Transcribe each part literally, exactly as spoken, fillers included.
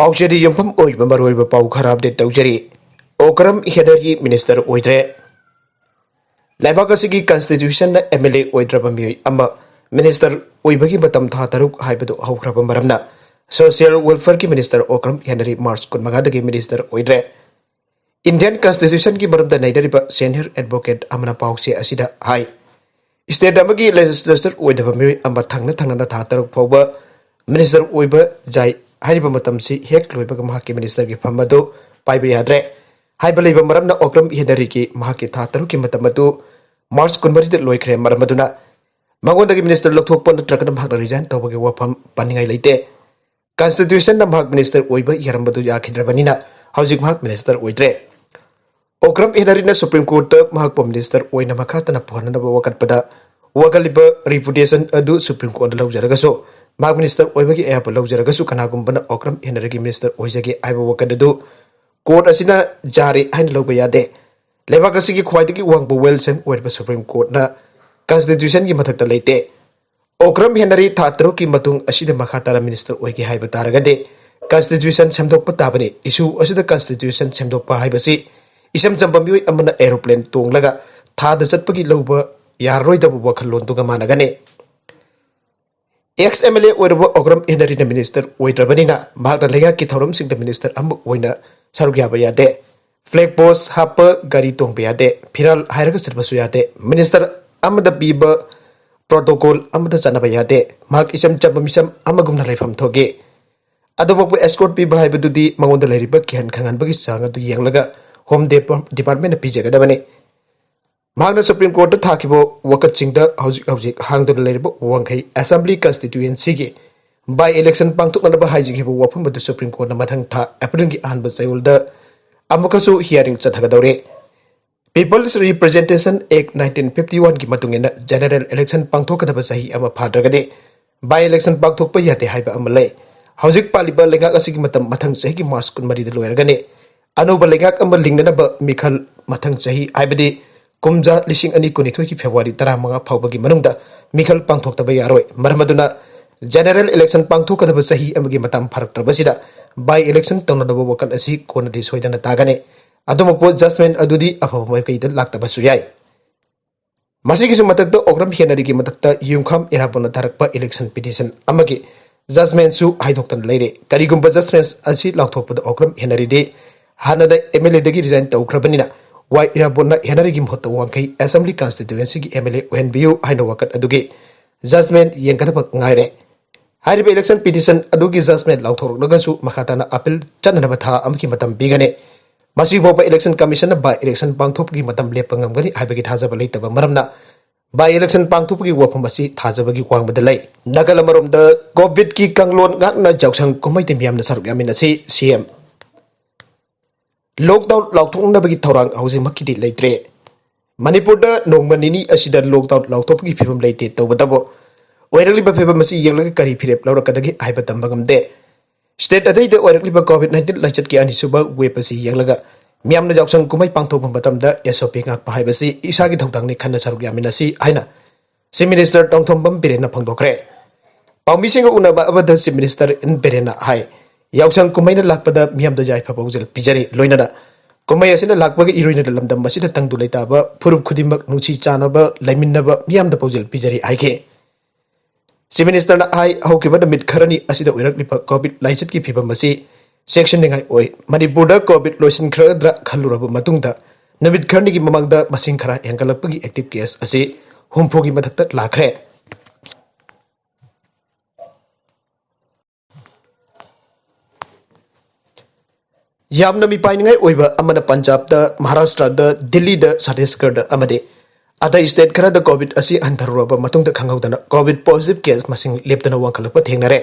ꯄꯥꯎꯆꯦꯗ ꯌꯨꯝꯐꯝ ꯑꯣꯏꯕ ꯃꯔꯨꯑꯣꯏꯕ ꯄꯥꯎ ꯈꯔ ꯑꯞꯗꯦꯠ ꯇꯧꯖꯔꯤ꯫ ꯑꯣꯀ꯭ꯔꯝ ꯍꯦꯅꯔꯤ ꯃꯤꯅꯤꯁꯇꯔ ꯑꯣꯏꯗ꯭ꯔꯦ꯫ ꯂꯩꯕꯥꯛ ꯑꯁꯤꯒꯤ ꯀꯟꯁꯇꯤꯇ꯭ꯌꯨꯁꯟꯅ ꯑꯦꯝ ꯑꯦꯜ ꯑꯦ ꯑꯣꯏꯗ꯭ꯔꯕ ꯃꯤꯑꯣꯏ ꯑꯃ ꯃꯤꯅꯤꯁꯇꯔ ꯑꯣꯏꯕꯒꯤ ꯃꯇꯝ ꯊꯥ ꯇꯔꯨꯛ ꯍꯥꯏꯕꯗꯨ ꯍꯧꯈ꯭ꯔꯕ ꯃꯔꯝꯅ ꯁꯣꯁꯤꯌꯦꯜ ꯋꯦꯜꯐꯤꯌꯔꯒꯤ ꯃꯤꯅꯤꯁꯇꯔ ꯑꯣꯀ꯭ꯔꯝ ꯍꯦꯅꯔꯤ ꯃꯥꯔꯆ ꯀꯨꯟꯃꯉꯥꯗꯒꯤ ꯃꯤꯅꯤꯁꯇꯔ ꯑꯣꯏꯗ꯭ꯔꯦ꯫ ꯏꯟꯗꯤꯌꯟ ꯀꯟꯁꯇꯤꯇ꯭ꯌꯨꯁꯟꯒꯤ ꯃꯔꯝꯗ ꯅꯩꯅꯔꯤꯕ ꯁꯦꯅꯤꯌꯔ ꯑꯦꯗꯚꯣꯀꯦꯠ ꯑꯃꯅ ꯄꯥꯎꯆꯦ ꯑꯁꯤꯗ ꯍꯥꯏ, ꯁ꯭ꯇꯦꯠ ꯑꯃꯒꯤ ꯂꯦꯖꯤꯁꯂꯦꯆꯔ ꯑꯣꯏꯗꯕ ꯃꯤꯑꯣꯏ ꯑꯃ ꯊꯪꯅ ꯊꯪꯅꯅ ꯊꯥ ꯇꯔꯨꯛ ꯐꯥꯎꯕ ꯃꯤꯅꯤꯁꯇꯔ ꯑꯣꯏꯕ ꯌꯥꯏ ꯍꯥꯏꯔꯤꯕ ꯃꯇꯝꯁꯤ ꯍꯦꯛ ꯂꯣꯏꯕꯒ ꯃꯍꯥꯛꯀꯤ ꯃꯤꯅꯤꯁꯇꯔꯒꯤ ꯐꯝ ꯑꯗꯨ ꯄꯥꯏꯕ ꯌꯥꯗ꯭ꯔꯦ ꯍꯥꯏꯕ ꯂꯩꯕ ꯃꯔꯝꯅ ꯑꯣꯀ꯭ꯔꯝ ꯍꯦꯅꯔꯤꯒꯤ ꯃꯍꯥꯛꯀꯤ ꯊꯥ ꯇꯔꯨꯛꯀꯤ ꯃꯇꯝ ꯑꯗꯨ ꯃꯥꯔꯆ ꯀꯨꯟꯃꯔꯤꯗ ꯂꯣꯏꯈ꯭ꯔꯦ꯫ ꯃꯔꯝ ꯑꯗꯨꯅ ꯃꯉꯣꯟꯗꯒꯤ ꯃꯤꯅꯤꯁꯇꯔ ꯂꯧꯊꯣꯛꯄ ꯅꯠꯇ꯭ꯔꯒꯅ ꯃꯍꯥꯛꯅ ꯔꯤꯖꯥꯏꯟ ꯇꯧꯕꯒꯤ ꯋꯥꯐꯝ ꯄꯟꯅꯤꯡꯉꯥꯏ ꯂꯩꯇꯦ꯫ ꯀꯟꯁꯇꯤꯇ꯭ꯌꯨꯁꯟꯅ ꯃꯍꯥꯛ ꯃꯤꯅꯤꯁꯇꯔ ꯑꯣꯏꯕ ꯌꯥꯔꯝꯕꯗꯨ ꯌꯥꯈꯤꯗ꯭ꯔꯕꯅꯤꯅ ꯍꯧꯖꯤꯛ ꯃꯍꯥꯛ ꯃꯤꯅꯤꯁꯇꯔ ꯑꯣꯏꯗ꯭ꯔꯦ꯫ ꯑꯣꯀ꯭ꯔꯝ ꯍꯦꯅꯔꯤꯅ ꯁꯨꯄ꯭ꯔꯤꯝ ꯀꯣꯔꯠꯇ ꯃꯍꯥꯛꯄꯨ ꯃꯤꯅꯤꯁꯇꯔ ꯑꯣꯏꯅ ꯃꯈꯥ ꯇꯥꯅ ꯄꯨꯍꯟꯅꯅꯕ ꯋꯥꯀꯠꯄꯗ ꯋꯥꯀꯠꯂꯤꯕ ꯔꯤꯄꯨꯇꯦꯁꯟ ꯑꯗꯨ ꯁꯨꯄ꯭ꯔꯤꯝ ꯀꯣꯔꯠꯅ ꯂꯧꯖꯔꯒꯁꯨ, ꯃꯍꯥꯛ ꯃꯤꯅꯤꯁꯇꯔ ꯑꯣꯏꯕꯒꯤ ꯑꯌꯥꯕ ꯂꯧꯖꯔꯒꯁꯨ, ꯀꯅꯥꯒꯨꯝꯕꯅ ꯑꯣꯀ꯭ꯔꯝ ꯍꯦꯅꯔꯤꯒꯤ ꯃꯤꯅꯤꯁꯇꯔ ꯑꯣꯏꯖꯒꯦ ꯍꯥꯏꯕ ꯋꯥꯀꯠ ꯑꯗꯨ ꯀꯣꯔꯠ ꯑꯁꯤꯅ ꯖꯥꯔꯤ ꯍꯥꯏꯅ ꯂꯧꯕ ꯌꯥꯗꯦ꯫ ꯂꯩꯕꯥꯛ ꯑꯁꯤꯒꯤ ꯈ꯭ꯋꯥꯏꯗꯒꯤ ꯋꯥꯡꯕ ꯋꯦꯜ ꯁꯦꯝ ꯑꯣꯏꯔꯤꯕ ꯁꯨꯄ꯭ꯔꯤꯝ ꯀꯣꯔꯠꯅ ꯀꯟꯁꯇꯤꯇ꯭ꯌꯨꯁꯟꯒꯤ ꯃꯊꯛꯇ ꯂꯩꯇꯦ꯫ ꯑꯣꯀ꯭ꯔꯝ ꯍꯦꯅꯔꯤ ꯊꯥ ꯇꯔꯨꯛꯀꯤ ꯃꯇꯨꯡ ꯑꯁꯤꯗ ꯃꯈꯥ ꯇꯥꯅ ꯃꯤꯅꯤꯁꯇꯔ ꯑꯣꯏꯒꯦ ꯍꯥꯏꯕ ꯇꯥꯔꯒꯗꯤ ꯀꯟꯁꯇꯤꯇ꯭ꯌꯨꯁꯟ ꯁꯦꯝꯗꯣꯛꯄ ꯇꯥꯕꯅꯤ꯫ ꯏꯁꯨ ꯑꯁꯤꯗ ꯀꯟꯁꯇꯤꯇ꯭ꯌꯨꯁꯟ ꯁꯦꯝꯗꯣꯛꯄ ꯍꯥꯏꯕꯁꯤ ꯏꯆꯝ ꯆꯝꯕ ꯃꯤꯑꯣꯏ ꯑꯃꯅ ꯑꯦꯔꯣꯄ꯭ꯂꯦꯟ ꯇꯣꯡꯂꯒ ꯊꯥꯗ ꯆꯠꯄꯒꯤ ꯂꯧꯕ ꯌꯥꯔꯔꯣꯏꯗꯕ ꯋꯥꯈꯜꯂꯣꯟꯗꯨꯒ ꯃꯥꯟꯅꯒꯅꯤ꯫ ꯑꯦꯛꯁ ꯑꯦꯝ ꯑꯦꯜ ꯑꯦ ꯑꯣꯏꯔꯕ ꯑꯣꯀ꯭ꯔꯝ ꯍꯦꯅꯔꯤꯅ ꯃꯤꯅꯤꯁꯇꯔ ꯑꯣꯏꯗ꯭ꯔꯕꯅꯤꯅ ꯃꯍꯥꯛꯅ ꯂꯩꯉꯥꯛꯀꯤ ꯊꯧꯔꯝꯁꯤꯡꯗ ꯃꯤꯅꯤꯁꯇꯔ ꯑꯃ ꯑꯣꯏꯅ ꯁꯔꯨꯛ ꯌꯥꯕ ꯌꯥꯗꯦ꯫ ꯐ꯭ꯂꯦꯒ ꯄꯣꯁ ꯍꯥꯞꯄ, ꯒꯥꯔꯤ ꯇꯣꯡꯕ ꯌꯥꯗꯦ, ꯐꯤꯔꯥꯜ ꯍꯥꯏꯔꯒ ꯆꯠꯄꯁꯨ ꯌꯥꯗꯦ꯫ ꯃꯤꯅꯤꯁꯇꯔ ꯑꯃꯗ ꯄꯤꯕ ꯄ꯭ꯔꯣꯇꯣꯀꯣꯜ ꯑꯃꯗ ꯆꯠꯅꯕ ꯌꯥꯗꯦ꯫ ꯃꯍꯥꯛ ꯏꯆꯝ ꯆꯝꯕ ꯃꯤꯁꯝ ꯑꯃꯒꯨꯝꯅ ꯂꯩꯐꯝ ꯊꯣꯛꯏ꯫ ꯑꯗꯨꯃꯛꯄꯨ ꯑꯦꯁꯀꯣꯔꯠ ꯄꯤꯕ ꯍꯥꯏꯕꯗꯨꯗꯤ ꯃꯉꯣꯟꯗ ꯂꯩꯔꯤꯕ ꯀꯤꯍꯟ ꯈꯪꯍꯟꯕꯒꯤ ꯆꯥꯡ ꯑꯗꯨ ꯌꯦꯡꯂꯒ ꯍꯣꯝ ꯗꯤꯄꯥꯔꯠꯃꯦꯟꯅ ꯄꯤꯖꯒꯗꯕꯅꯤ꯫ ꯃꯍꯥꯛꯅ ꯁꯨꯄ꯭ꯔꯤꯝ ꯀꯣꯔꯠꯇ ꯊꯥꯈꯤꯕ ꯋꯥꯀꯠꯁꯤꯡꯗ ꯍꯧꯖꯤꯛ ꯍꯧꯖꯤꯛ ꯍꯥꯡꯗꯨꯅ ꯂꯩꯔꯤꯕ ꯋꯥꯡꯈꯩ ꯑꯦꯁꯦꯝꯕ꯭ꯂꯤ ꯀꯟꯁꯇꯤꯇ꯭ꯌꯨꯑꯦꯟꯁꯤꯒꯤ ꯕꯥꯏ ꯏꯂꯦꯛꯁꯟ ꯄꯥꯡꯊꯣꯛꯅꯅꯕ ꯍꯥꯏꯖꯈꯤꯕ ꯋꯥꯐꯝ ꯑꯗꯨ ꯁꯨꯄ꯭ꯔꯤꯝ ꯀꯣꯔꯠꯅ ꯃꯊꯪ ꯊꯥ ꯑꯦꯄ꯭ꯔꯤꯜꯒꯤ ꯑꯍꯥꯟꯕ ꯆꯌꯣꯜꯗ ꯑꯃꯨꯛꯀꯁꯨ ꯍꯤꯌꯥꯔꯤꯡ ꯆꯠꯊꯒꯗꯧꯔꯤ꯫ ꯄꯤꯄꯜꯁ ꯔꯤꯄ꯭ꯔꯖꯦꯟꯇꯦꯁꯟ ꯑꯦꯛ ꯅꯥꯏꯟꯇꯤꯟ ꯐꯤꯐꯇꯤ ꯋꯥꯟꯒꯤ ꯃꯇꯨꯡ ꯏꯟꯅ ꯖꯦꯅꯔꯦꯜ ꯏꯂꯦꯛꯁꯟ ꯄꯥꯡꯊꯣꯛꯀꯗꯕ ꯆꯍꯤ ꯑꯃ ꯐꯥꯗ꯭ꯔꯒꯗꯤ ꯕꯥꯏ ꯏꯂꯦꯛꯁꯟ ꯄꯥꯡꯊꯣꯛꯄ ꯌꯥꯗꯦ ꯍꯥꯏꯕ ꯑꯃ ꯂꯩ꯫ ꯍꯧꯖꯤꯛ ꯄꯥꯜꯂꯤꯕ ꯂꯩꯉꯥꯛ ꯑꯁꯤꯒꯤ ꯃꯇꯝ ꯃꯊꯪ ꯆꯍꯤꯒꯤ ꯃꯥꯔꯆ ꯀꯨꯟꯃꯔꯤꯗ ꯂꯣꯏꯔꯒꯅꯤ꯫ ꯑꯅꯧꯕ ꯂꯩꯉꯥꯛ ꯑꯃ ꯂꯤꯡꯅꯅꯕ ꯃꯤꯈꯜ ꯃꯊꯪ ꯆꯍꯤ, ꯍꯥꯏꯕꯗꯤ ꯀꯨꯝꯖꯥ ꯂꯤꯁꯤꯡ ꯑꯅꯤ ꯀꯨꯟꯅꯤꯊꯣꯏꯒꯤ ꯐꯦꯕ꯭ꯔꯨꯋꯥꯔꯤ ꯇꯔꯥꯃꯉꯥ ꯐꯥꯎꯕꯒꯤ ꯃꯅꯨꯡꯗ ꯃꯤꯈꯜ ꯄꯥꯡꯊꯣꯛꯇꯕ ꯌꯥꯔꯣꯏ꯫ ꯃꯔꯝ ꯑꯗꯨꯅ ꯖꯦꯅꯔꯦꯜ ꯏꯂꯦꯛꯁꯟ ꯄꯥꯡꯊꯣꯛꯀꯗꯕ ꯆꯍꯤ ꯑꯃꯒꯤ ꯃꯇꯝ ꯐꯥꯔꯛꯇ꯭ꯔꯕꯁꯤꯗ By election ꯇꯧꯅꯗꯕ ꯋꯥꯈꯜ ꯑꯁꯤ ꯀꯣꯟꯅꯗꯤ ꯁꯣꯏꯗꯅ ꯇꯥꯒꯅꯤ꯫ ꯑꯗꯨꯃꯛꯄꯨ judgment ꯑꯗꯨꯗꯤ ꯑꯐꯕ ꯃꯥꯏꯀꯩꯗ ꯂꯥꯛꯇꯕꯁꯨ ꯌꯥꯏ꯫ ꯃꯁꯤꯒꯤꯁꯨ ꯃꯊꯛꯇ ꯑꯣꯀ꯭ꯔꯝ ꯍꯦꯟꯅꯔꯤꯒꯤ ꯃꯊꯛꯇ ꯌꯨꯝꯈꯥꯝ ꯏꯔꯥꯕꯣꯠꯅ ꯊꯥꯔꯛꯄ election petition ꯑꯃꯒꯤ judgmentꯁꯨ ꯍꯥꯏꯗꯣꯛꯇꯅ ꯂꯩꯔꯦ꯫ ꯀꯔꯤꯒꯨꯝꯕ judgment ꯑꯁꯤ ꯂꯥꯎꯊꯣꯛꯄꯗ ꯑꯣꯀ꯭ꯔꯝ ꯍꯦꯟꯅꯔꯤꯗꯤ ꯍꯥꯟꯅꯅ MLAꯗꯒꯤ resign ꯇꯧꯈ꯭ꯔꯕꯅꯤꯅ ꯋꯥꯏ ꯏꯔꯥꯕꯣꯠꯅ ꯍꯦꯟꯅꯔꯤꯒꯤ ꯃꯍꯨꯠꯇ ꯋꯥꯡꯈꯩ Assembly Constituencyꯒꯤ MLA ꯑꯣꯏꯍꯟꯕꯤꯌꯨ ꯍꯥꯏꯅ ꯋꯥꯀꯠ ꯑꯗꯨꯒꯤ judgment ꯌꯦꯡꯒꯗꯕ ꯉꯥꯏꯔꯦ꯫ ꯍꯥꯏꯔꯤꯕ election petition ꯑꯗꯨꯒꯤ judgment ꯂꯥꯎꯊꯣꯔꯛꯂꯒꯁꯨ ꯃꯈꯥ ꯇꯥꯅ appeal ꯆꯠꯅꯅꯕ ꯊꯥ ꯑꯃꯒꯤ ꯃꯇꯝ ꯄꯤꯒꯅꯤ꯫ ꯃꯁꯤ ꯐꯥꯎꯕ election commissionꯅ by election ꯄꯥꯡꯊꯣꯛꯄꯒꯤ ꯃꯇꯝ ꯂꯦꯞꯄ ꯉꯝꯒꯅꯤ ꯍꯥꯏꯕꯒꯤ ꯊꯥꯖꯕ ꯂꯩꯇꯕ ꯃꯔꯝꯅ by election ꯄꯥꯡꯊꯣꯛꯄꯒꯤ ꯋꯥꯐꯝ ꯑꯁꯤ ꯊꯥꯖꯕꯒꯤ ꯋꯥꯡꯃꯗ ꯂꯩ꯫ ꯅꯥꯒꯜ ꯑꯃꯔꯣꯝꯗ COVIDꯀꯤ ꯀꯥꯡꯂꯣꯟ ꯉꯥꯛꯅ ꯌꯥꯎꯁꯪ ꯀꯨꯝꯍꯩꯗ ꯃꯤꯌꯥꯝꯅ ꯁꯔꯨꯛ ꯌꯥꯃꯤꯟꯅꯁꯤ, CM꯫ Lockdown ꯂꯥꯎꯊꯣꯛꯅꯕꯒꯤ ꯊꯧꯔꯥꯡ ꯍꯧꯖꯤꯛꯃꯛꯀꯤꯗꯤ ꯂꯩꯇ꯭ꯔꯦ꯫ ꯃꯅꯤꯄꯨꯔꯗ ꯅꯣꯡꯃ ꯅꯤꯅꯤ ꯑꯁꯤꯗ lockdown ꯂꯥꯎꯊꯣꯛꯄꯒꯤ ꯐꯤꯕꯝ ꯂꯩꯇꯦ ꯇꯧꯕꯇꯕꯨ ꯑꯣꯏꯔꯛꯂꯤꯕ ꯐꯤꯕꯝ ꯑꯁꯤ ꯌꯦꯡꯂꯒ ꯀꯔꯤ ꯐꯤꯔꯦꯞ ꯂꯧꯔꯛꯀꯗꯒꯦ ꯍꯥꯏꯕ ꯇꯝꯕ ꯉꯝꯗꯦ꯫ State ꯑꯇꯩꯗ ꯑꯣꯏꯔꯛꯂꯤꯕ COVID nineteen ꯂꯥꯏꯆꯠꯀꯤ ꯑꯅꯤꯁꯨꯕ wave ꯑꯁꯤ ꯌꯦꯡꯂꯒ ꯃꯤꯌꯥꯝꯅ ꯌꯥꯎꯁꯪ ꯀꯨꯝꯍꯩ ꯄꯥꯡꯊꯣꯛꯄ ꯃꯇꯝꯗ SOP ꯉꯥꯛꯄ ꯍꯥꯏꯕꯁꯤ ꯏꯁꯥꯒꯤ ꯊꯧꯗꯥꯡꯅꯤ ꯈꯟꯅ ꯁꯔꯨꯛ ꯌꯥꯃꯤꯟꯅꯁꯤ ꯍꯥꯏꯅ Chief Minister ꯇꯣꯡꯊꯣꯝꯕꯝ ꯕꯤꯔꯦꯟꯅ ꯐꯣꯡꯗꯣꯛꯈ꯭ꯔꯦ꯫ ꯄꯥꯎꯃꯤꯁꯤꯡꯒ ꯎꯅꯕ ꯑꯃꯗ Chief Minister ꯑꯦꯟ ꯕꯤꯔꯦꯟꯅ ꯍꯥꯏ, ꯌꯥꯎꯁꯪ ꯀꯨꯝꯍꯩꯅ ꯂꯥꯛꯄꯗ ꯃꯤꯌꯥꯝꯗ ꯌꯥꯏꯐ ꯄꯥꯎꯖꯦꯜ ꯄꯤꯖꯔꯤ, ꯂꯣꯏꯅꯅ ꯀꯨꯝꯍꯩ ꯑꯁꯤꯅ ꯂꯥꯛꯄꯒꯤ ꯏꯔꯣꯏꯅ ꯂꯝꯗꯝ ꯑꯁꯤꯗ ꯇꯪꯗꯨ ꯂꯩꯇꯥꯕ ꯐꯨꯔꯨꯞ ꯈꯨꯗꯤꯡꯃꯛ ꯅꯨꯡꯁꯤ ꯆꯥꯟꯅꯕ ꯂꯩꯃꯤꯟꯅꯕ ꯃꯤꯌꯥꯝꯗ ꯄꯥꯎꯖꯦꯜ ꯄꯤꯖꯔꯤ ꯍꯥꯏꯈꯤ꯫ Chief Ministerꯅ ꯍꯥꯏ, ꯍꯧꯈꯤꯕ ꯅꯨꯃꯤꯠ ꯈꯔꯅꯤ ꯑꯁꯤꯗ ꯑꯣꯏꯔꯛꯂꯤꯕ COVID ꯂꯥꯏꯆꯠꯀꯤ ꯐꯤꯕꯝ ꯑꯁꯤ ꯆꯦꯛꯁꯤꯟꯅꯤꯡꯉꯥꯏ ꯑꯣꯏ꯫ ꯃꯅꯤꯄꯨꯔꯗ COVID ꯂꯣꯏꯁꯤꯟꯈ꯭ꯔꯗ꯭ꯔꯥ ꯈꯜꯂꯨꯔꯕ ꯃꯇꯨꯡꯗ ꯅꯨꯃꯤꯠ ꯈꯔꯅꯤꯒꯤ ꯃꯃꯥꯡꯗ ꯃꯁꯤꯡ ꯈꯔ ꯍꯦꯟꯒꯠꯂꯛꯄꯒꯤ active case ꯑꯁꯤ ꯍꯨꯝꯐꯨꯒꯤ ꯃꯊꯛꯇ ꯂꯥꯛꯈ꯭ꯔꯦ꯫ ꯌꯥꯝꯅ ꯃꯤꯄꯥꯏꯅꯤꯡꯉꯥꯏ ꯑꯣꯏꯕ ꯑꯃꯅ ꯄꯟꯖꯥꯕꯇ, ꯃꯍꯥꯔꯥꯁꯇ꯭ꯔꯗ, ꯗꯤꯜꯂꯤꯗ, ꯆꯇꯤꯁꯒꯔꯗ ꯑꯃꯗꯤ ꯑꯇꯩ state ꯈꯔꯗ COVID ꯑꯁꯤ ꯍꯟꯊꯔꯨꯔꯕ ꯃꯇꯨꯡꯗ ꯈꯪꯍꯧꯗꯅ COVID positive case ꯃꯁꯤꯡ ꯂꯦꯞꯇꯅ ꯋꯥꯡꯈꯠꯂꯛꯄ ꯊꯦꯡꯅꯔꯦ꯫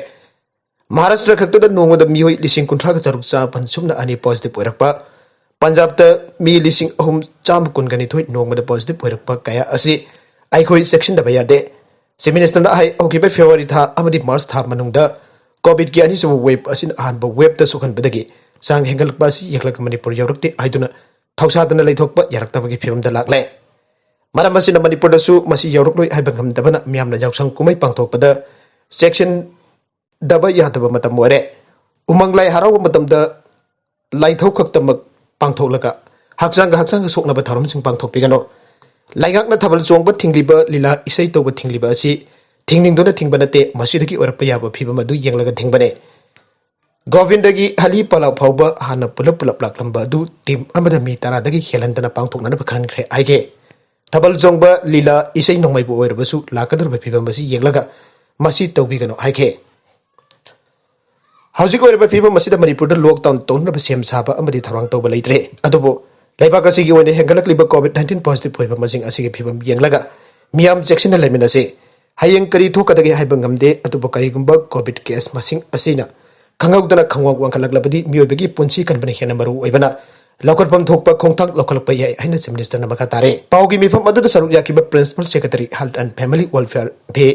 ꯃꯍꯥꯔꯥꯁꯇ꯭ꯔ ꯈꯛꯇꯗ ꯅꯣꯡꯃꯗ ꯃꯤꯑꯣꯏ ꯂꯤꯁꯤꯡ ꯀꯨꯟꯊ꯭ꯔꯥꯒ ꯆꯥꯇ꯭ꯔꯨꯛ ꯆꯥꯝꯃꯥꯄꯟ ꯁꯨꯞꯅ ꯑꯅꯤ positive ꯑꯣꯏꯔꯛꯄ, ꯄꯟꯖꯥꯕꯇ ꯃꯤ ꯂꯤꯁꯤꯡ ꯑꯍꯨꯝ ꯆꯥꯝꯃ ꯀꯨꯟꯒ ꯅꯤꯊꯣꯏ ꯅꯣꯡꯃꯗ positive ꯑꯣꯏꯔꯛꯄ ꯀꯌꯥ ꯑꯁꯤ ꯑꯩꯈꯣꯏ ꯆꯦꯛꯁꯤꯟꯗꯕ ꯌꯥꯗꯦ꯫ Chief Ministerꯅ ꯍꯥꯏ, ꯍꯧꯈꯤꯕ February ꯊꯥ ꯑꯃꯗꯤ March ꯊꯥ ꯃꯅꯨꯡꯗ COVIDꯀꯤ ꯑꯅꯤꯁꯨꯕ wave ꯑꯁꯤꯅ ꯑꯍꯥꯟꯕ waveꯇ ꯁꯣꯛꯍꯟꯕꯗꯒꯤ ꯆꯥꯡ ꯍꯦꯟꯒꯠꯂꯛꯄ ꯑꯁꯤ ꯌꯦꯛꯂꯛ ꯃꯅꯤꯄꯨꯔ ꯌꯧꯔꯛꯇꯦ ꯍꯥꯏꯗꯨꯅ ꯊꯧꯁꯥꯗꯅ ꯂꯩꯊꯣꯛꯄ ꯌꯥꯔꯛꯇꯕꯒꯤ ꯐꯤꯕꯝꯗ ꯂꯥꯛꯂꯦ꯫ ꯃꯔꯝ ꯑꯁꯤꯅ ꯃꯅꯤꯄꯨꯔꯗꯁꯨ ꯃꯁꯤ ꯌꯧꯔꯛꯂꯣꯏ ꯍꯥꯏꯕ ꯉꯝꯗꯕꯅ ꯃꯤꯌꯥꯝꯅ ꯌꯥꯎꯁꯪ ꯀꯨꯝꯍꯩ ꯄꯥꯡꯊꯣꯛꯄꯗ ꯆꯦꯛꯁꯤꯟꯗꯕ ꯌꯥꯗꯕ ꯃꯇꯝ ꯑꯣꯏꯔꯦ꯫ ꯎꯃꯪ ꯂꯥꯏ ꯍꯔꯥꯎꯕ ꯃꯇꯝꯗ ꯂꯥꯏꯊꯧ ꯈꯛꯇꯃꯛ ꯄꯥꯡꯊꯣꯛꯂꯒ ꯍꯛꯆꯥꯡꯒ ꯍꯛꯆꯥꯡꯒ ꯁꯣꯛꯅꯕ ꯊꯧꯔꯝꯁꯤꯡ ꯄꯥꯡꯊꯣꯛꯄꯤꯒꯅꯨ꯫ ꯂꯩꯉꯥꯛꯅ ꯊꯥꯕꯜ ꯆꯣꯡꯕ ꯊꯤꯡꯂꯤꯕ, ꯂꯤꯂꯥ ꯏꯁꯩ ꯇꯧꯕ ꯊꯤꯡꯂꯤꯕ ꯑꯁꯤ ꯊꯤꯡꯅꯤꯡꯗꯨꯅ ꯊꯤꯡꯕ ꯅꯠꯇꯦ, ꯃꯁꯤꯗꯒꯤ ꯑꯣꯏꯔꯛꯄ ꯌꯥꯕ ꯐꯤꯕꯝ ꯑꯗꯨ ꯌꯦꯡꯂꯒ ꯊꯤꯡꯕꯅꯤ꯫ ꯒꯣꯕꯤꯟꯗꯒꯤ ꯍꯂꯤ ꯄꯂꯥ ꯐꯥꯎꯕ ꯍꯥꯟꯅ ꯄꯨꯂꯞ ꯄꯨꯂꯞ ꯂꯥꯛꯂꯝꯕ ꯑꯗꯨ ꯇꯤꯝ ꯑꯃꯗ ꯃꯤ ꯇꯔꯥꯗꯒꯤ ꯍꯦꯜꯍꯟꯗꯅ ꯄꯥꯡꯊꯣꯛꯅꯅꯕ ꯈꯟꯈ꯭ꯔꯦ ꯍꯥꯏꯈꯤ꯫ ꯊꯥꯕꯜ ꯆꯣꯡꯕ, ꯂꯤꯂꯥ, ꯏꯁꯩ ꯅꯣꯡꯃꯥꯏꯕꯨ ꯑꯣꯏꯔꯕꯁꯨ ꯂꯥꯛꯀꯗꯧꯔꯤꯕ ꯐꯤꯕꯝ ꯑꯁꯤ ꯌꯦꯡꯂꯒ ꯃꯁꯤ ꯇꯧꯕꯤꯒꯅꯨ ꯍꯥꯏꯈꯤ꯫ ꯍꯧꯖꯤꯛ ꯑꯣꯏꯔꯤꯕ ꯐꯤꯕꯝ ꯑꯁꯤꯗ ꯃꯅꯤꯄꯨꯔꯗ ꯂꯣꯛꯗꯥꯎꯟ ꯇꯧꯅꯅꯕ ꯁꯦꯝ ꯁꯥꯕ ꯑꯃꯗꯤ ꯊꯧꯔꯥꯡ ꯇꯧꯕ ꯂꯩꯇ꯭ꯔꯦ꯫ ꯑꯗꯨꯕꯨ ꯂꯩꯕꯥꯛ ꯑꯁꯤꯒꯤ ꯑꯣꯏꯅ ꯍꯦꯟꯒꯠꯂꯛꯂꯤꯕ ꯀꯣꯚꯤꯗ ꯅꯥꯏꯟꯇꯤꯟ ꯄꯣꯖꯤꯇꯤꯚ ꯑꯣꯏꯕ ꯃꯁꯤꯡ ꯑꯁꯤꯒꯤ ꯐꯤꯕꯝ ꯌꯦꯡꯂꯒ ꯃꯤꯌꯥꯝ ꯆꯦꯛꯁꯤꯟꯅ ꯂꯩꯃꯤꯟꯅꯁꯤ꯫ ꯍꯌꯦꯡ ꯀꯔꯤ ꯊꯣꯛꯀꯗꯒꯦ ꯍꯥꯏꯕ ꯉꯝꯗꯦ, ꯑꯗꯨꯕꯨ ꯀꯔꯤꯒꯨꯝꯕ ꯀꯣꯚꯤꯗ ꯀꯦꯁ ꯃꯁꯤꯡ ꯑꯁꯤꯅ ꯈꯪꯍꯧꯗꯅ ꯈꯪꯋꯥꯡ ꯋꯥꯡꯈꯠꯂꯛꯂꯕꯗꯤ ꯃꯤꯑꯣꯏꯕꯒꯤ ꯄꯨꯟꯁꯤ ꯀꯟꯕꯅ ꯍꯦꯟꯅ ꯃꯔꯨ ꯑꯣꯏꯕꯅ ꯂꯧꯈꯠꯐꯝ ꯊꯣꯛꯄ ꯈꯣꯡꯊꯥꯡ ꯂꯧꯈꯠꯂꯛꯄ ꯌꯥꯏ ꯍꯥꯏꯅ ꯆꯤꯐ ꯃꯤꯅꯤꯁꯇꯔꯅ ꯃꯈꯥ ꯇꯥꯔꯦ꯫ ꯄꯥꯎꯒꯤ ꯃꯤꯐꯝ ꯑꯗꯨꯗ ꯁꯔꯨꯛ ꯌꯥꯈꯤꯕ principal secretary health and family welfare ꯚꯦ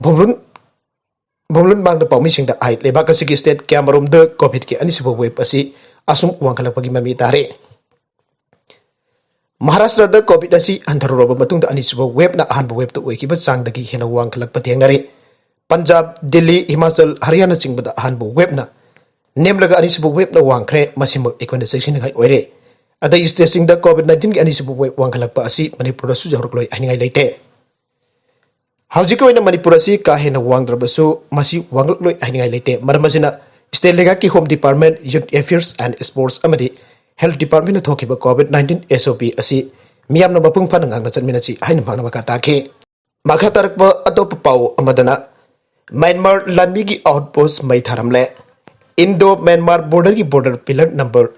ꯚꯨꯝꯂꯨꯟ ꯚꯨꯝꯂꯨꯟ ꯃꯥꯡꯗ ꯄꯥꯎꯃꯤꯁꯤꯡꯗ ꯍꯥꯏ, ꯂꯩꯕꯥꯛ ꯑꯁꯤꯒꯤ ꯁ꯭ꯇꯦꯠ ꯀꯌꯥꯃꯔꯣꯝꯗ ꯀꯣꯚꯤꯗꯀꯤ ꯑꯅꯤꯁꯨꯕ ꯋꯦꯕ ꯑꯁꯤ ꯑꯁꯨꯝ ꯋꯥꯡꯈꯠꯂꯛꯄꯒꯤ ꯃꯃꯤ ꯇꯥꯔꯦ꯫ ꯃꯍꯥꯔꯥꯁꯇ꯭ꯔꯗ ꯀꯣꯚꯤꯗ ꯑꯁꯤ ꯍꯟꯊꯔꯨꯔꯕ ꯃꯇꯨꯡꯗ ꯑꯅꯤꯁꯨꯕ ꯋꯦꯕꯅ ꯑꯍꯥꯟꯕ ꯋꯦꯕꯇ ꯑꯣꯏꯈꯤꯕ ꯆꯥꯡꯗꯒꯤ ꯍꯦꯟꯅ ꯋꯥꯡꯈꯠꯂꯛꯄ ꯊꯦꯡꯅꯔꯤ꯫ ꯄꯟꯖꯥꯕ, ꯗꯤꯜꯂꯤ, ꯍꯤꯃꯥꯆꯜ, ꯍꯔꯤꯌꯥꯅꯥꯆꯤꯡꯕꯗ ꯑꯍꯥꯟꯕ ꯋꯦꯕꯅ ꯅꯦꯝꯂꯒ ꯑꯅꯤꯁꯨꯕ ꯋꯦꯕꯅ ꯋꯥꯡꯈ꯭ꯔꯦ꯫ ꯃꯁꯤꯃꯛ ꯑꯩꯈꯣꯏꯅ ꯆꯦꯛꯁꯤꯟꯅꯤꯡꯉꯥꯏ ꯑꯣꯏꯔꯦ꯫ ꯑꯇꯩ ꯁ꯭ꯇꯦꯠꯁꯤꯡꯗ ꯀꯣꯚꯤꯗ ꯅꯥꯏꯟꯇꯤꯟꯒꯤ ꯑꯅꯤꯁꯨꯕ ꯋꯦꯕ ꯋꯥꯡꯈꯠꯂꯛꯄ ꯑꯁꯤ ꯃꯅꯤꯄꯨꯔꯗꯁꯨ ꯌꯧꯔꯛꯂꯣꯏ ꯍꯥꯏꯅꯤꯡꯉꯥꯏ ꯂꯩꯇꯦ꯫ ꯍꯧꯖꯤꯛꯀꯤ ꯑꯣꯏꯅ ꯃꯅꯤꯄꯨꯔ ꯑꯁꯤ ꯀꯥ ꯍꯦꯟꯅ ꯋꯥꯡꯗ꯭ꯔꯕꯁꯨ ꯃꯁꯤ ꯋꯥꯡꯂꯛꯂꯣꯏ ꯍꯥꯏꯅꯤꯡꯉꯥꯏ ꯂꯩꯇꯦ꯫ ꯃꯔꯝ ꯑꯁꯤꯅ, ꯁ꯭ꯇꯦꯠ ꯂꯩꯉꯥꯛꯀꯤ home department, youth affairs and sports ꯑꯃꯗꯤ ꯍꯦꯜꯊ ꯗꯤꯄꯥꯔꯠꯃꯦꯟꯅ ꯊꯣꯛꯈꯤꯕ ꯀꯣꯚꯤꯗ ꯅꯥꯏꯟꯇꯤꯟ ꯑꯦꯁ ꯑꯣ ꯄꯤ ꯑꯁꯤ ꯃꯤꯌꯥꯝꯅ ꯃꯄꯨꯡ ꯐꯥꯅ ꯉꯥꯛꯅ ꯆꯠꯃꯤꯟꯅꯁꯤ ꯍꯥꯏꯅ ꯃꯍꯥꯛꯅ ꯃꯈꯥ ꯇꯥꯈꯤ꯫ ꯃꯈꯥ ꯇꯥꯔꯛꯄ ꯑꯇꯣꯞꯄ ꯄꯥꯎ ꯑꯃꯗꯅ, ꯃ꯭ꯌꯥꯟꯃꯥꯔ ꯂꯥꯟꯃꯤꯒꯤ ꯑꯥꯎꯠꯄꯣꯁ ꯃꯩ ꯊꯥꯔꯝꯂꯦ꯫ ꯏꯟꯗꯣ ꯃ꯭ꯌꯥꯟꯃꯥꯔ ꯕꯣꯔꯗꯔꯒꯤ border pillar number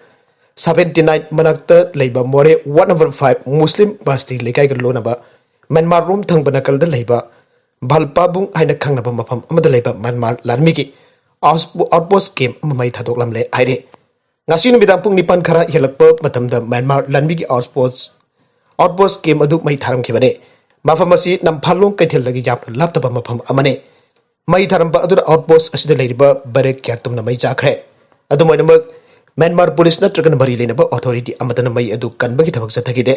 seventy nine ꯃꯅꯥꯛꯇ ꯂꯩꯕ ꯃꯣꯔꯦ ꯋꯥꯔꯗ ꯅꯝꯕꯔ ꯐꯥꯏꯚ ꯃꯨꯁꯂꯤꯝ ꯕꯁꯇꯤ ꯂꯩꯀꯥꯏꯒ ꯂꯣꯟꯅꯕ ꯃ꯭ꯌꯥꯟꯃꯥꯔ ꯔꯣꯝ ꯊꯪꯕ ꯅꯥꯀꯜꯗ ꯂꯩꯕ ꯚꯜꯄꯥꯕꯨꯡ ꯍꯥꯏꯅ ꯈꯪꯅꯕ ꯃꯐꯝ ꯑꯃꯗ ꯂꯩꯕ ꯃ꯭ꯌꯥꯟꯃꯥꯔ ꯂꯥꯟꯃꯤꯒꯤ ꯑꯥꯎꯠꯄꯣꯁ ꯀꯦꯝ ꯑꯃ ꯃꯩ ꯊꯥꯗꯣꯛꯂꯝꯂꯦ ꯍꯥꯏꯔꯤ꯫ ꯉꯁꯤ ꯅꯨꯃꯤꯗꯥꯡ ꯄꯨꯡ ꯅꯤꯄꯥꯟ ꯈꯔ ꯍꯦꯜꯂꯛꯄ ꯃꯇꯝꯗ ꯃ꯭ꯌꯥꯟꯃꯥꯔ ꯂꯥꯟꯃꯤꯒꯤ ꯑꯥꯎꯠꯄꯣꯁ ꯑꯥꯎꯠꯄꯣꯁ ꯀꯦꯝ ꯑꯗꯨ ꯃꯩ ꯊꯥꯔꯝꯈꯤꯕꯅꯤ꯫ ꯃꯐꯝ ꯑꯁꯤ ꯅꯝꯐꯥꯂꯣꯡ ꯀꯩꯊꯦꯜꯗꯒꯤ ꯌꯥꯝꯅ ꯂꯥꯞꯇꯕ ꯃꯐꯝ ꯑꯃꯅꯤ꯫ ꯃꯩ ꯊꯥꯔꯝꯕ ꯑꯗꯨꯅ ꯑꯥꯎꯠꯄꯣꯁ ꯑꯁꯤꯗ ꯂꯩꯔꯤꯕ ꯕꯦꯔꯦꯛ ꯀꯌꯥ ꯇꯨꯝꯅ ꯃꯩ ꯆꯥꯈ꯭ꯔꯦ꯫ ꯑꯗꯨꯝ ꯑꯣꯏꯅꯃꯛ, ꯃ꯭ꯌꯥꯟꯃꯥꯔ ꯄꯨꯂꯤꯁ ꯅꯠꯇ꯭ꯔꯒꯅ ꯃꯔꯤ ꯂꯩꯅꯕ ꯑꯣꯊꯣꯔꯤꯇꯤ ꯑꯃꯠꯇꯅ ꯃꯩ ꯑꯗꯨ ꯀꯟꯕꯒꯤ ꯊꯕꯛ ꯆꯠꯊꯈꯤꯗꯦ꯫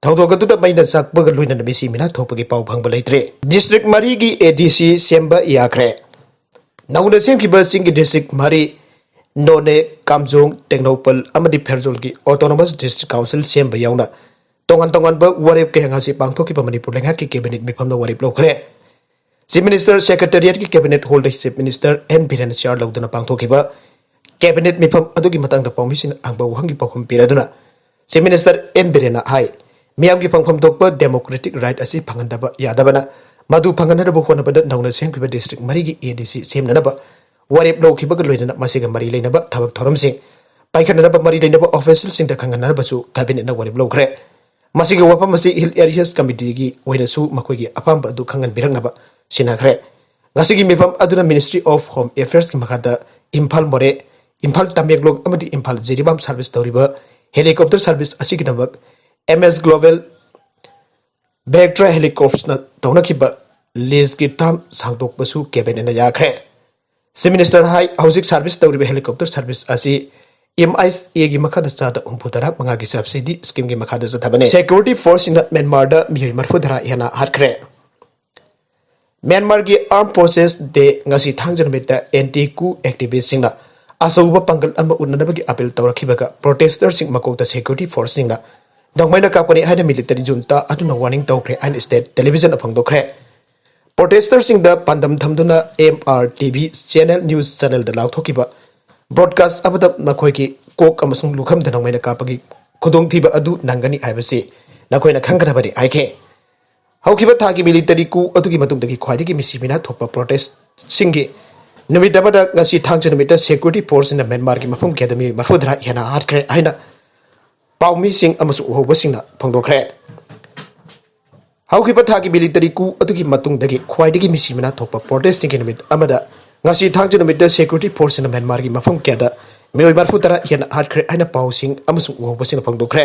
ꯊꯧꯗꯣꯛ ꯑꯗꯨꯗ ꯃꯩꯅ ꯆꯥꯛꯄꯒ ꯂꯣꯏꯅꯅ ꯃꯤꯁꯤ ꯃꯤꯅꯥ ꯊꯣꯛꯄꯒꯤ ꯄꯥꯎ ꯐꯪꯕ ꯂꯩꯇ꯭ꯔꯦ꯫ ꯗꯤꯁꯇ꯭ꯔꯤꯛ ꯃꯔꯤꯒꯤ ꯑꯦ ꯗꯤ ꯁꯤ ꯁꯦꯝꯕ ꯌꯥꯈ꯭ꯔꯦ꯫ ꯅꯧꯅ ꯁꯦꯝꯈꯤꯕ ꯆꯤꯡꯒꯤ ꯗꯤꯁꯇ꯭ꯔꯤꯛ ꯃꯔꯤ, ꯅꯣꯅꯦ, ꯀꯥꯝꯖꯣꯡ, ꯇꯦꯡꯅꯧꯄꯜ ꯑꯃꯗꯤ ꯐꯦꯔꯖꯣꯜꯒꯤ autonomous district council ꯁꯦꯝꯕ ꯌꯥꯎꯅ ꯇꯣꯉꯥꯟ ꯇꯣꯉꯥꯟꯕ ꯋꯥꯔꯦꯞ ꯀꯌꯥ ꯉꯁꯤ ꯄꯥꯡꯊꯣꯛꯈꯤꯕ ꯃꯅꯤꯄꯨꯔ ꯂꯩꯉꯥꯛꯀꯤ cabinet ꯃꯤꯐꯝꯅ ꯋꯥꯔꯦꯞ ꯂꯧꯈ꯭ꯔꯦ꯫ Chief Minister Secretariatꯀꯤ cabinet hallꯗ Chief Minister ꯑꯦꯟ ꯕꯤꯔꯦꯟꯅ chair ꯂꯧꯗꯨꯅ ꯄꯥꯡꯊꯣꯛꯈꯤꯕ cabinet ꯃꯤꯐꯝ ꯑꯗꯨꯒꯤ ꯃꯇꯥꯡꯗ ꯄꯥꯎꯃꯤꯁꯤꯡꯅ ꯍꯪꯕ ꯋꯥꯍꯪꯒꯤ ꯄꯥꯎꯈꯨꯝ ꯄꯤꯔꯗꯨꯅ Chief Minister ꯑꯦꯟ ꯕꯤꯔꯦꯟꯅ ꯍꯥꯏ, ꯃꯤꯌꯥꯝꯒꯤ ꯐꯪꯐꯝ ꯊꯣꯛꯄ democratic right ꯑꯁꯤ ꯐꯪꯍꯟꯗꯕ ꯌꯥꯗꯕꯅ ꯃꯗꯨ ꯐꯪꯍꯟꯅꯕ ꯍꯣꯠꯅꯕꯗ ꯅꯧꯅ ꯁꯦꯝꯈꯤꯕ ꯗꯤꯁꯇ꯭ꯔꯤꯛ ꯃꯔꯤꯒꯤ ꯑꯦ ꯗꯤ ꯁꯤ ꯁꯦꯝꯅꯅꯕ ꯋꯥꯔꯦꯞ ꯂꯧꯈꯤꯕꯒ ꯂꯣꯏꯅꯅ ꯃꯁꯤꯒ ꯃꯔꯤ ꯂꯩꯅꯕ ꯊꯕꯛ ꯊꯧꯔꯝꯁꯤꯡ ꯄꯥꯏꯈꯠꯅꯅꯕ ꯃꯔꯤ ꯂꯩꯅꯕ officialꯁꯤꯡꯗ ꯈꯪꯍꯟꯅꯕꯁꯨ cabinetꯅ ꯋꯥꯔꯦꯞ ꯂꯧꯈ꯭ꯔꯦ꯫ ꯃꯁꯤꯒꯤ ꯋꯥꯐꯝ ꯑꯁꯤ Hill Area Committeeꯒꯤ ꯑꯣꯏꯅꯁꯨ ꯃꯈꯣꯏꯒꯤ ꯑꯄꯥꯝꯕ ꯑꯗꯨ ꯈꯪꯍꯟꯕꯤꯔꯛꯅꯕ ꯁꯤꯟꯅꯈ꯭ꯔꯦ꯫ ꯉꯁꯤꯒꯤ ꯃꯤꯐꯝ ꯑꯗꯨꯅ Ministry of Home Affairsꯀꯤ ꯃꯈꯥꯗ ꯏꯝꯐꯥꯜ ꯃꯣꯔꯦ, ꯏꯝꯐꯥꯜ ꯇꯃꯦꯡꯂꯣꯡ ꯑꯃꯗꯤ ꯏꯝꯐꯥꯜ ꯖꯤꯔꯤꯕꯥꯝ service ꯇꯧꯔꯤꯕ helicopter service ꯑꯁꯤꯒꯤꯗꯃꯛ M S Global Vectra Helicoptersꯅ ꯇꯧꯅꯈꯤꯕ leaseꯀꯤ term ꯁꯥꯡꯗꯣꯛꯄꯁꯨ cabinetꯅ ꯌꯥꯈ꯭ꯔꯦ꯫ Chief Minister ꯍꯥꯏ, ꯍꯧꯖꯤꯛ service ꯇꯧꯔꯤꯕ helicopter service ꯑꯁꯤ M I S Aꯒꯤ ꯃꯈꯥꯗ ꯆꯥꯗ ꯍꯨꯝꯐꯨ ꯇꯔꯥ ꯃꯉꯥꯒꯤ subsidy schemeꯒꯤ ꯃꯈꯥꯗ ꯆꯠꯊꯕꯅꯤ꯫ Security forceꯁꯤꯡꯅ ꯃ꯭ꯌꯥꯟꯃꯥꯔꯗ ꯃꯤꯑꯣꯏ ꯃꯔꯤꯐꯨ ꯇꯔꯥ ꯍꯦꯟꯅ ꯍꯥꯠꯈ꯭ꯔꯦ꯫ ꯃ꯭ꯌꯥꯟꯃꯥꯔꯒꯤ Armed Forces Day ꯉꯁꯤ ꯊꯥꯡꯖ ꯅꯨꯃꯤꯠꯇ anti coup activistꯁꯤꯡꯅ ꯑꯆꯧꯕ ꯄꯥꯡꯒꯜ ꯑꯃ ꯎꯠꯅꯅꯕꯒꯤ appeal ꯇꯧꯔꯛꯈꯤꯕꯒ protesterꯁꯤꯡ ꯃꯀꯣꯛꯇ security forceꯁꯤꯡꯅ ꯅꯣꯡꯃꯩꯅ ꯀꯥꯞꯀꯅꯤ ꯍꯥꯏꯅ military junta ꯑꯗꯨꯅ warning ꯇꯧꯈ꯭ꯔꯦ ꯍꯥꯏꯅ state televisionꯗ ꯐꯣꯡꯗꯣꯛꯈ꯭ꯔꯦ꯫ Protesterꯁꯤꯡꯗ ꯄꯥꯟꯗꯝ ꯊꯝꯗꯨꯅ M R T V channel news channelꯗ ꯂꯥꯎꯊꯣꯛꯈꯤꯕ broadcast ꯑꯃꯗ ꯃꯈꯣꯏꯒꯤ ꯀꯣꯛ ꯑꯃꯁꯨꯡ ꯂꯨꯈꯝꯗ ꯅꯣꯡꯃꯩꯅ ꯀꯥꯞꯄꯒꯤ ꯈꯨꯗꯣꯡꯊꯤꯕ ꯑꯗꯨ ꯅꯪꯒꯅꯤ ꯍꯥꯏꯕꯁꯤ ꯅꯈꯣꯏꯅ ꯈꯪꯒꯗꯕꯅꯤ ꯍꯥꯏꯈꯤ꯫ ꯍꯧꯈꯤꯕ ꯊꯥꯒꯤ military coup ꯑꯗꯨꯒꯤ ꯃꯇꯨꯡꯗꯒꯤ ꯈ꯭ꯋꯥꯏꯗꯒꯤ ꯃꯤꯁꯤ ꯃꯤꯅꯥ ꯊꯣꯛꯄ protestꯁꯤꯡꯒꯤ ꯅꯨꯃꯤꯠ ꯑꯃꯗ ꯉꯁꯤ ꯊꯥꯡꯖ ꯅꯨꯃꯤꯠꯇ security forceꯁꯤꯡꯅ ꯃ꯭ꯌꯥꯟꯃꯥꯔꯒꯤ ꯃꯐꯝ ꯀꯌꯥꯗ ꯃꯤꯑꯣꯏ ꯃꯔꯤꯐꯨ ꯇꯔꯥ ꯍꯦꯟꯅ ꯍꯥꯠꯈ꯭ꯔꯦ ꯍꯥꯏꯅ ꯄꯥꯎꯃꯤꯁꯤꯡ ꯑꯃꯁꯨꯡ ꯎꯍꯧꯕꯁꯤꯡꯅ ꯐꯣꯡꯗꯣꯛꯈ꯭ꯔꯦ꯫ ꯍꯧꯈꯤꯕ ꯊꯥꯒꯤ military coup ꯑꯗꯨꯒꯤ ꯃꯇꯨꯡꯗꯒꯤ ꯈ꯭ꯋꯥꯏꯗꯒꯤ ꯃꯤꯁꯤ ꯃꯤꯅꯥ ꯊꯣꯛꯄ protestꯁꯤꯡꯒꯤ ꯅꯨꯃꯤꯠ ꯑꯃꯗ ꯉꯁꯤ ꯊꯥꯡꯖ ꯅꯨꯃꯤꯠꯇ security forceꯁꯤꯡꯅ ꯃ꯭ꯌꯥꯟꯃꯥꯔꯒꯤ ꯃꯐꯝ ꯀꯌꯥꯗ ꯃꯤꯑꯣꯏ ꯃꯔꯤꯐꯨ ꯇꯔꯥ ꯍꯦꯟꯅ ꯍꯥꯠꯈ꯭ꯔꯦ ꯍꯥꯏꯅ ꯄꯥꯎꯁꯤꯡ ꯑꯃꯁꯨꯡ ꯎꯍꯧꯕꯁꯤꯡꯅ ꯐꯣꯡꯗꯣꯛꯈ꯭ꯔꯦ꯫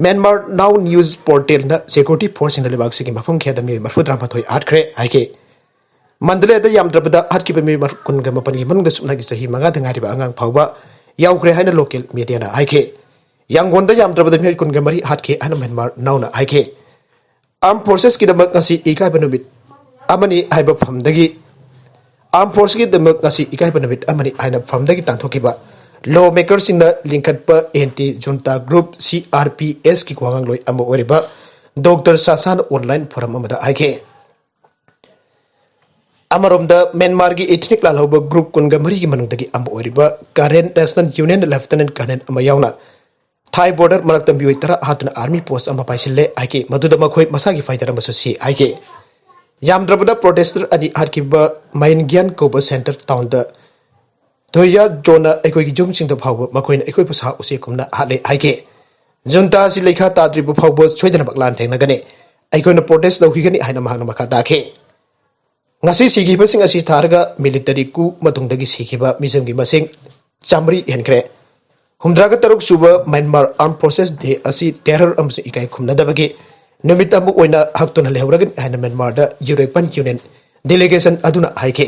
Myanmar Now news portalꯅ security forceꯁꯤꯡꯅ ꯂꯩꯕꯥꯛꯁꯤꯒꯤ ꯃꯐꯝ ꯀꯌꯥꯗ ꯃꯤꯑꯣꯏ ꯃꯔꯤꯐꯨ ꯇꯔꯥꯃꯥꯊꯣꯏ ꯍꯥꯠꯈ꯭ꯦ ꯍꯥꯏꯈꯤ꯫ ꯃꯟꯗꯂꯦꯗ ꯌꯥꯝꯗ꯭ꯔꯕꯗ ꯍꯥꯠꯈꯤꯕ ꯃꯤꯑꯣꯏ ꯀꯨꯟꯒ ꯃꯥꯄꯟꯒꯤ ꯃꯅꯨꯡꯗ ꯁꯨꯞꯅꯒꯤ ꯆꯍꯤ ꯃꯉꯥꯗ ꯉꯥꯏꯔꯤꯕ ꯑꯉꯥꯡ ꯐꯥꯎꯕ ꯌꯥꯎꯈ꯭ꯔꯦ ꯍꯥꯏꯅ local mediaꯅ ꯍꯥꯏꯈꯤ꯫ ꯌꯥꯡꯒꯣꯟꯗ ꯌꯥꯝꯗ꯭ꯔꯕꯗ ꯃꯤꯑꯣꯏ ꯀꯨꯟꯒ ꯃꯔꯤ ꯍꯥꯠꯈꯤ ꯍꯥꯏꯅ Myanmar Nowꯅ ꯍꯥꯏꯈꯤ꯫ Armed forcesꯀꯤꯗꯃꯛ ꯉꯁꯤ ꯏꯀꯥꯏꯕ ꯅꯨꯃꯤꯠ ꯑꯃꯅꯤ ꯍꯥꯏꯕ ꯐꯝꯗꯒꯤ ꯑꯥꯔꯝ ꯐꯣꯔꯁꯀꯤꯗꯃꯛ ꯉꯁꯤ ꯏꯀꯥꯏꯕ ꯅꯨꯃꯤꯠ ꯑꯃꯅꯤ ꯍꯥꯏꯅ ꯐꯝꯗꯒꯤ ꯇꯥꯟꯊꯣꯛꯈꯤꯕ ꯂꯣ ꯃꯦꯀꯔꯁꯤꯡꯅ ꯂꯤꯡꯈꯠꯄ anti junta group C R P ꯑꯦꯁꯀꯤ ꯋꯥꯉꯥꯡꯂꯣꯏ ꯑꯃ ꯑꯣꯏꯔꯤꯕ ꯗꯣꯛꯇꯔ ꯁꯥꯁꯥꯟ ꯑꯣꯟꯂꯥꯏꯟ ꯐꯣꯔꯝ ꯑꯃꯗ ꯍꯥꯏꯈꯤ꯫ ꯑꯃꯔꯣꯝꯗ ꯃ꯭ꯌꯥꯟꯃꯥꯔꯒꯤ ꯏꯊꯅꯤꯛ ꯂꯥꯜꯍꯧꯕ ꯒ꯭ꯔꯨꯞ ꯀꯨꯟꯒ ꯃꯔꯤꯒꯤ ꯃꯅꯨꯡꯗꯒꯤ ꯑꯃ ꯑꯣꯏꯔꯤꯕ ꯀꯥꯔꯦꯟ ꯅꯦꯁꯅꯦꯜ ꯌꯨꯅꯤꯌꯟ ꯂꯦꯐꯇꯤꯅꯦꯟ ꯀꯔꯅꯦꯜ ꯑꯃ ꯌꯥꯎꯅ ꯊꯥꯏ ꯕꯣꯔꯗꯔ ꯃꯔꯛꯇ ꯃꯤꯑꯣꯏ ꯇꯔꯥ ꯍꯥꯠꯇꯨꯅ ꯑꯥꯔꯃꯤ ꯄꯣꯁ ꯑꯃ ꯄꯥꯏꯁꯤꯜꯂꯦ ꯍꯥꯏꯈꯤ꯫ ꯃꯗꯨꯗ ꯃꯈꯣꯏ ꯃꯁꯥꯒꯤ ꯐꯥꯏꯇꯔ ꯑꯃꯁꯨ ꯁꯤ ꯍꯥꯏꯈꯤ꯫ ꯌꯥꯝꯗ꯭ꯔꯕꯗ ꯄ꯭ꯔꯣꯇꯦꯁꯇꯔ ꯑꯅꯤ ꯍꯥꯠꯈꯤꯕ ꯃꯥꯏꯟꯒ꯭ꯌꯥꯟ ꯀꯧꯕ ꯁꯦꯟꯇꯔ ꯇꯥꯎꯟꯗ ꯊꯣꯏꯌꯥ ꯖꯣꯟꯅ ꯑꯩꯈꯣꯏꯒꯤ ꯌꯨꯝꯁꯤꯡꯗ ꯐꯥꯎꯕ ꯃꯈꯣꯏꯅ ꯑꯩꯈꯣꯏꯕꯨ ꯁꯥ ꯎꯆꯦꯛ ꯀꯨꯝꯅ ꯍꯥꯠꯂꯦ ꯍꯥꯏꯈꯤ꯫ ꯖꯨꯟꯇꯥ ꯑꯁꯤ ꯂꯩꯈꯥ ꯇꯥꯗ꯭ꯔꯤꯕ ꯐꯥꯎꯕ ꯁꯣꯏꯗꯅꯃꯛ ꯂꯥꯟ ꯊꯦꯡꯅꯒꯅꯤ꯫ ꯑꯩꯈꯣꯏꯅ ꯄ꯭ꯔꯣꯇꯦꯁ ꯇꯧꯈꯤꯒꯅꯤ ꯍꯥꯏꯅ ꯃꯍꯥꯛꯅ ꯃꯈꯥ ꯇꯥꯈꯤ꯫ ꯉꯁꯤ ꯁꯤꯈꯤꯕꯁꯤꯡ ꯑꯁꯤ ꯊꯥꯔꯒ ꯃꯤꯂꯤꯇꯔꯤ ꯀꯨ ꯃꯇꯨꯡꯗꯒꯤ ꯁꯤꯈꯤꯕ ꯃꯤꯁꯤꯡꯒꯤ ꯃꯁꯤꯡ ꯆꯥꯃꯔꯤ ꯍꯦꯟꯈ꯭ꯔꯦ꯫ ꯍꯨꯝꯗ꯭ꯔꯥꯒ ꯇꯔꯨꯛ ꯁꯨꯕ ꯃ꯭ꯌꯥꯟꯃꯥꯔ ꯑꯥꯔꯝ ꯐꯣꯔꯁꯦꯁ ꯗꯦ ꯑꯁꯤ ꯇꯦꯔꯔ ꯑꯃꯁꯨꯡ ꯏꯀꯥꯏ ꯈꯨꯝꯅꯗꯕꯒꯤ ꯅꯨꯃꯤꯠ ꯑꯃ ꯑꯣꯏꯅ ꯍꯛꯇꯨꯅ ꯂꯩꯍꯧꯔꯒꯅꯤ ꯍꯥꯏꯅ ꯃ꯭ꯌꯥꯟꯃꯥꯔꯗ ꯌꯨꯔꯣꯄꯤꯌꯟ ꯌꯨꯅꯤꯌꯟ ꯗꯦꯂꯤꯒꯦꯁꯟ ꯑꯗꯨꯅ ꯍꯥꯏꯈꯤ꯫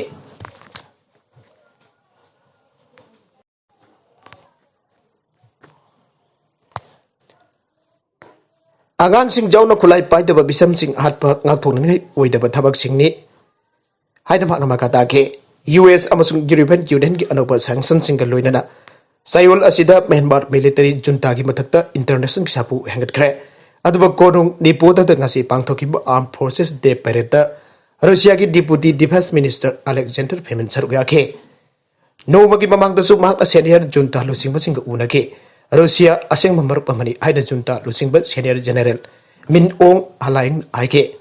ꯑꯉꯥꯡꯁꯤꯡ ꯌꯥꯎꯅ ꯈꯨꯠꯂꯥꯏ ꯄꯥꯏꯗꯕ ꯃꯤꯁꯝꯁꯤꯡ ꯍꯥꯠꯄ ꯉꯥꯛꯊꯣꯛꯅꯤꯡꯉꯥꯏ ꯑꯣꯏꯗꯕ ꯊꯕꯛꯁꯤꯡꯅꯤ ꯍꯥꯏꯅ ꯃꯍꯥꯛꯅ ꯃꯈꯥ ꯇꯥꯈꯤ꯫ ꯌꯨ ꯑꯦꯁ ꯑꯃꯁꯨꯡ ꯌꯨꯔꯣꯄꯤꯌꯟ ꯌꯨꯅꯤꯌꯟꯒꯤ ꯑꯅꯧꯕ ꯁꯦꯡꯁꯟꯁꯤꯡꯒ ꯂꯣꯏꯅꯅ ꯆꯌꯣꯜ ꯑꯁꯤꯗ ꯃ꯭ꯌꯥꯟꯃꯥꯔ ꯃꯤꯂꯤꯇꯔꯤ ꯖꯨꯟꯇꯥꯒꯤ ꯃꯊꯛꯇ ꯏꯟꯇꯔꯅꯦꯁꯅꯦꯜꯒꯤ ꯁꯥꯐꯨ ꯍꯦꯟꯒꯠꯈ꯭ꯔꯦ꯫ ꯑꯗꯨꯕꯨ ꯀꯣꯅꯨꯡ ꯅꯤꯄꯣꯗꯗ ꯉꯁꯤ ꯄꯥꯡꯊꯣꯛꯈꯤꯕ ꯑꯥꯔꯝ ꯐꯣꯔꯁꯦꯁ ꯗꯦ ꯄꯦꯔꯦꯗꯇ ꯔꯨꯁꯤꯌꯥꯒꯤ ꯗꯤꯄꯨꯇꯤ ꯗꯤꯐꯦꯟꯁ ꯃꯤꯅꯤꯁꯇꯔ ꯑꯂꯦꯛꯖꯦꯟꯗꯔ ꯐꯦꯃꯤꯟ ꯁꯔꯨꯛ ꯌꯥꯈꯤ꯫ ꯅꯣꯡꯃꯒꯤ ꯃꯃꯥꯡꯗꯁꯨ ꯃꯍꯥꯛꯅ ꯁꯦꯅꯤꯌꯔ ꯖꯨꯟꯇꯥ ꯂꯨꯆꯤꯡꯕꯁꯤꯡꯒ ꯎꯅꯈꯤ꯫ ꯔꯨꯁꯤꯌꯥ ꯑꯁꯦꯡꯕ ꯃꯔꯨꯞ ꯑꯃꯅꯤ ꯍꯥꯏꯅ ꯖꯨꯟꯇꯥ ꯂꯨꯆꯤꯡꯕ ꯁꯦꯅꯤꯌꯔ ꯖꯦꯅꯦꯔꯦꯜ ꯃꯤꯟ ꯑꯣꯡ ꯍꯂꯥꯏꯟ ꯍꯥꯏꯈꯤ꯫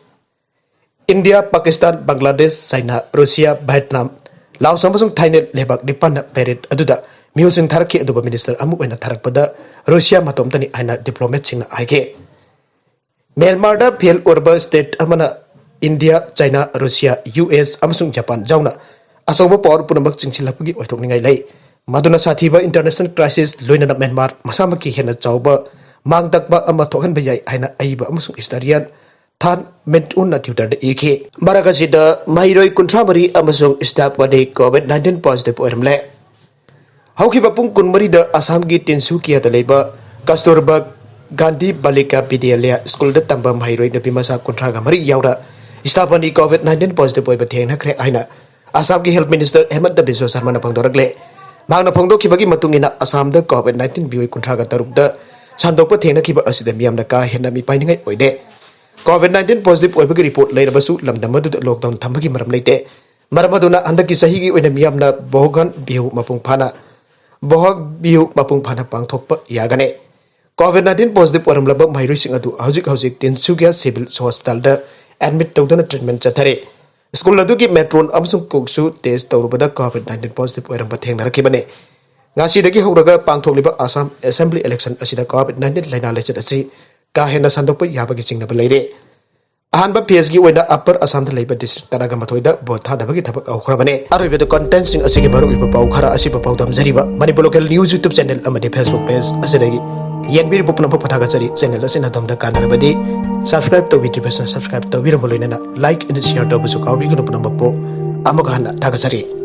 India, Pakistan, Bangladesh, China, Russia, Vietnam, Laos ꯑꯃꯁꯨꯡ ꯊꯥꯏꯂꯦꯟ ꯂꯩꯕꯥꯛ ꯅꯤꯄꯥꯟꯅ ꯄꯦꯔꯦꯗ ꯑꯗꯨꯗ ꯃꯤꯍꯨꯠꯁꯤꯡ ꯊꯥꯔꯛꯈꯤ, ꯑꯗꯨꯕꯨ ꯃꯤꯅꯤꯁꯇꯔ ꯑꯃ ꯑꯣꯏꯅ ꯊꯥꯔꯛꯄꯗ ꯔꯨꯁꯤꯌꯥ ꯃꯇꯣꯝꯇꯅꯤ ꯍꯥꯏꯅ ꯗꯤꯄ꯭ꯂꯣꯃꯦꯠꯁꯤꯡꯅ ꯍꯥꯏꯈꯤ꯫ ꯃ꯭ꯌꯥꯟꯃꯥꯔꯗ ꯐꯦꯜ ꯑꯣꯏꯔꯕ ꯁ꯭ꯇꯦꯠ ꯑꯃꯅ India, China, Russia, U S ꯑꯃꯁꯨꯡ ꯖꯄꯥꯟ ꯌꯥꯎꯅ ꯑꯆꯧꯕ ꯄꯥꯋꯔ ꯄꯨꯝꯅꯃꯛ ꯆꯤꯡꯁꯤꯜꯂꯛꯄꯒꯤ ꯑꯣꯏꯊꯣꯛꯅꯤꯡꯉꯥꯏ ꯂꯩ꯫ ꯃꯗꯨꯅ ꯁꯥꯊꯤꯕ ꯏꯟꯇꯔꯅꯦꯁꯅꯦꯜ ꯀ꯭ꯔꯥꯏꯁꯤꯁ ꯂꯣꯏꯅꯅ ꯃ꯭ꯌꯥꯟꯃꯥꯔ ꯃꯁꯥꯃꯛꯀꯤ ꯍꯦꯟꯅ ꯆꯥꯎꯕ ꯃꯥꯡ ꯇꯥꯛꯄ ꯑꯃ ꯊꯣꯛꯍꯟꯕ ꯌꯥꯏ ꯍꯥꯏꯅ ꯑꯏꯕ ꯑꯃꯁꯨꯡ ꯍꯤꯁꯇꯣꯔꯤꯌꯟ ꯊꯥꯟ ꯃꯤꯟ ꯎꯟꯅ ꯇ꯭ꯋꯤꯇꯔꯗ ꯏꯈꯤ꯫ ꯃꯔꯛ ꯑꯁꯤꯗ ꯃꯍꯩꯔꯣꯏ ꯀꯨꯟꯊ꯭ꯔꯥ ꯃꯔꯤ ꯑꯃꯁꯨꯡ ꯁ꯭ꯇꯥꯐ ꯑꯅꯤ ꯀꯣꯚꯤꯗ ꯅꯥꯏꯟꯇꯤꯟ ꯄꯣꯖꯤꯇꯤꯚ ꯑꯣꯏꯔꯝꯂꯦ꯫ ꯍꯧꯈꯤꯕ ꯄꯨꯡ ꯀꯨꯟꯃꯔꯤꯗ ꯑꯁꯥꯝꯒꯤ ꯇꯤꯟꯁꯨꯀꯤꯌꯥꯗ ꯂꯩꯕ ꯀꯁꯇꯨꯔꯕꯥ ꯒꯥꯟꯙꯤ ꯕꯥꯂꯤꯀꯥ ꯕꯤꯗ꯭ꯌꯥꯂꯌ ꯁ꯭ꯀꯨꯜꯗ ꯇꯝꯕ ꯃꯍꯩꯔꯣꯏ ꯅꯨꯄꯤ ꯃꯆꯥ ꯀꯨꯟꯊ꯭ꯔꯥꯒ ꯃꯔꯤ ꯌꯥꯎꯅ ꯁ꯭ꯇꯥꯐ ꯑꯅꯤ ꯀꯣꯚꯤꯗ ꯅꯥꯏꯟꯇꯤꯟ ꯄꯣꯖꯤꯇꯤꯚ ꯑꯣꯏꯕ ꯊꯦꯡꯅꯈ꯭ꯔꯦ ꯍꯥꯏꯅ ꯑꯁꯥꯝꯒꯤ Health Minister ꯍꯦꯃꯟꯇ ꯕꯤꯁ꯭ꯋ ꯁꯔꯃꯅ ꯐꯣꯡꯗꯣꯔꯛꯂꯦ꯫ ꯃꯍꯥꯛꯅ ꯐꯣꯡꯗꯣꯛꯈꯤꯕꯒꯤ ꯃꯇꯨꯡ ꯏꯟꯅ, ꯑꯁꯥꯝꯗ COVID nineteen ꯃꯤꯑꯣꯏ ꯀꯨꯟꯊ꯭ꯔꯥꯒ ꯇꯔꯨꯛꯇ ꯁꯟꯗꯣꯛꯄ ꯊꯦꯡꯅꯈꯤꯕ ꯑꯁꯤꯗ ꯃꯤꯌꯥꯝꯅ ꯀꯥ ꯍꯦꯟꯅ ꯃꯤꯄꯥꯏꯅꯤꯡꯉꯥꯏ ꯑꯣꯏꯗꯦ꯫ COVID nineteen positive ꯑꯣꯏꯕꯒꯤ report ꯂꯩꯔꯕꯁꯨ, ꯂꯝꯗꯝ ꯑꯗꯨꯗ lockdown ꯊꯝꯕꯒꯤ ꯃꯔꯝ ꯂꯩꯇꯦ꯫ ꯃꯔꯝ ꯑꯗꯨꯅ ꯍꯟꯗꯛꯀꯤ ꯆꯍꯤꯒꯤ ꯑꯣꯏꯅ ꯃꯤꯌꯥꯝꯅ ꯕꯣꯍꯒꯟ ꯕꯤꯍꯨ ꯃꯄꯨꯡ ꯐꯥꯅ, ꯕꯣꯍꯒ ꯕꯤꯍꯨ ꯃꯄꯨꯡ ꯐꯥꯅ ꯄꯥꯡꯊꯣꯛꯄ ꯌꯥꯒꯅꯤ꯫ COVID nineteen positive ꯑꯣꯏꯔꯝꯂꯕ ꯃꯍꯩꯔꯣꯏꯁꯤꯡ ꯑꯗꯨ ꯍꯧꯖꯤꯛ ꯍꯧꯖꯤꯛ ꯇꯤꯟꯁꯨꯒꯤꯌꯥ Civil Hospitalꯗ admit ꯇꯧꯗꯨꯅ treatment ꯆꯠꯊꯔꯤ꯫ School ꯑꯗꯨꯒꯤ matron ꯑꯃꯁꯨꯡ cookꯁꯨ test ꯇꯧꯔꯨꯕꯗ COVID nineteen positive ꯑꯣꯏꯔꯝꯕ ꯊꯦꯡꯅꯔꯛꯈꯤꯕꯅꯤ꯫ ꯉꯁꯤꯗꯒꯤ ꯍꯧꯔꯒ ꯄꯥꯡꯊꯣꯛꯂꯤꯕ ꯑꯁꯥꯝ Assembly election ꯑꯁꯤꯗ COVID nineteen ꯂꯥꯏꯅꯥ ꯂꯥꯏꯆꯠ ꯑꯁꯤ ꯀꯥ ꯍꯦꯟꯅ ꯁꯟꯗꯣꯛꯄ ꯌꯥꯕꯒꯤ ꯆꯤꯡꯅꯕ ꯂꯩꯔꯦ꯫ ꯑꯍꯥꯟꯕ phaseꯀꯤ ꯑꯣꯏꯅ Upper Assamꯗ ꯂꯩꯕ district ꯇꯔꯥꯒ ꯃꯥꯊꯣꯏꯗ vote ꯊꯥꯗꯕꯒꯤ ꯊꯕꯛ ꯍꯧꯈ꯭ꯔꯕꯅꯤ꯫ ꯑꯔꯣꯏꯕꯗ contentꯁꯤꯡ ꯑꯁꯤꯒꯤ ꯃꯔꯨꯑꯣꯏꯕ ꯄꯥꯎ ꯈꯔ ꯑꯁꯤ ꯄꯥꯎꯗꯝꯖꯔꯤꯕ Manipur Local News YouTube channel ꯑꯃꯗꯤ Facebook page ꯑꯁꯤꯗꯒꯤ ꯌꯦꯡꯕꯤꯔꯤꯕ ꯄꯨꯝꯅꯃꯛꯄꯨ ꯊꯥꯒꯠꯆꯔꯤ꯫ Channel ꯑꯁꯤꯅ ꯑꯗꯣꯝꯗ ꯀꯥꯟꯅꯔꯕꯗꯤ subscribe ꯇꯧꯕꯤꯗ꯭ꯔꯤꯕꯁꯤꯡꯅ subscribe ꯇꯧꯕꯤꯔꯝꯕ ꯂꯣꯏꯅꯅ like and share ꯇꯧꯕꯁꯨ ꯀꯥꯎꯕꯤꯒꯅꯨ꯫ ꯄꯨꯝꯅꯃꯛꯄꯨ ꯑꯃꯨꯛꯀ ꯍꯟꯅ ꯊꯥꯒꯠꯆꯔꯤ꯫